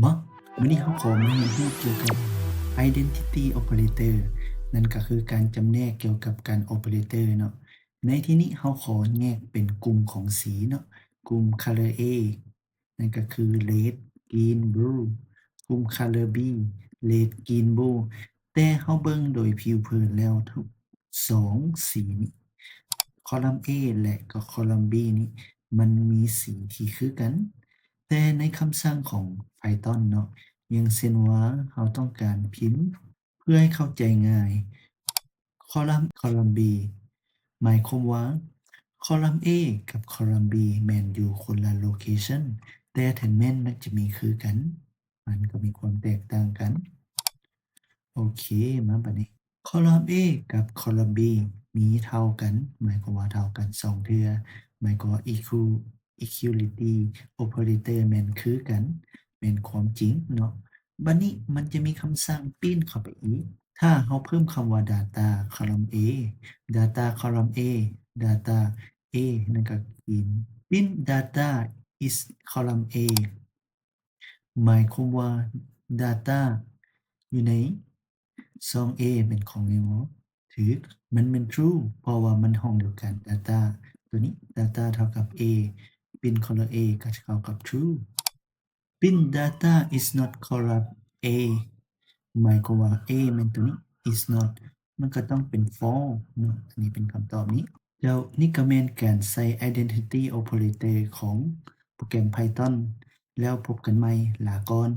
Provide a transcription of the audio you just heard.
ມາ ມື້ນີ້ເຮົາຂໍມາຮຽນຮູ້ກ່ຽວກັບ identity operator ນັ້ນກໍຄືການຈຳແນກກ່ຽວກັບການ operator ເນາະ. ໃນທີ່ນີ້ເຮົາຂໍແຍກເປັນກຸ່ມຂອງສີເນາະ, ກຸ່ມ color A ນັ້ນກໍຄື red, green, blue, ກຸ່ມ color B, red, green, blue. ແຕ່ເຮົາເບິ່ງໂດຍຜິວເຜິນແລ້ວ ທຸກສອງສີນີ້ column A ແລະກໍ column B ນີ້ ມັນມີສີທີ່ຄືກັນ, ແຕ່ໃນຄຳສັ່ງຂອງ Python ເນາະ, ຢ່າງເຊັ່ນວ່າເຮົາຕ້ອງການພິມ ເພື່ອໃຫ້ເຂົ້າໃຈງ່າຍ column column B ໝາຍຄວາມວ່າ column A ກັບ column B ແມ່ນຢູ່ຄົນລະ location, ແຕ່ເຖິງແມ່ນມັນຈະມີຄືກັນ, ມັນກໍມີຄວາມແຕກຕ່າງກັນ. ໂອເຄ ມາບັດນີ້ column A ກັບ column B ມີເທົ່າກັນ, ໝາຍຄວາມວ່າເທົ່າກັນສອງເທື່ອ, ໝາຍຄວາມວ່າ equal equality operator ແມ່ນຄືກັນ, ແມ່ນຄວາມຈິງເນາະ. ບັດນີ້ມັນຈະມີຄຳສັ່ງ print ເຂົ້າໄປອີກ. ຖ້າເຮົາເພີ່ມຄຳວ່າ data column A, data column A, data A ນັ້ນກໍ print print data is column A ໝາຍຄວາມວ່າ data ຢູ່ໃນ ຊ່ອງ A ແມ່ນຂອງ Nemo ຖືກ, ມັນແມ່ນ true ເພາະວ່າມັນຫ້ອງດຽວກັນ data ຕົວນີ້ data ເທົ່າກັບ A, print column A ກໍເທົ່າກັບ true. Print data is not column A ໝາຍຄວາມວ່າ A ແມ່ນຕົວນີ້ is not ມັນກໍຕ້ອງເປັນ false ເນາະ. ອັນນີ້ເປັນຄຳຕອບນີ້. ແລ້ວນີ້ກໍແມ່ນການໃສ່ identity operator ຂອງໂປຣແກຣມ Python. ແລ້ວພົບກັນໃໝ່, ລາກ່ອນ.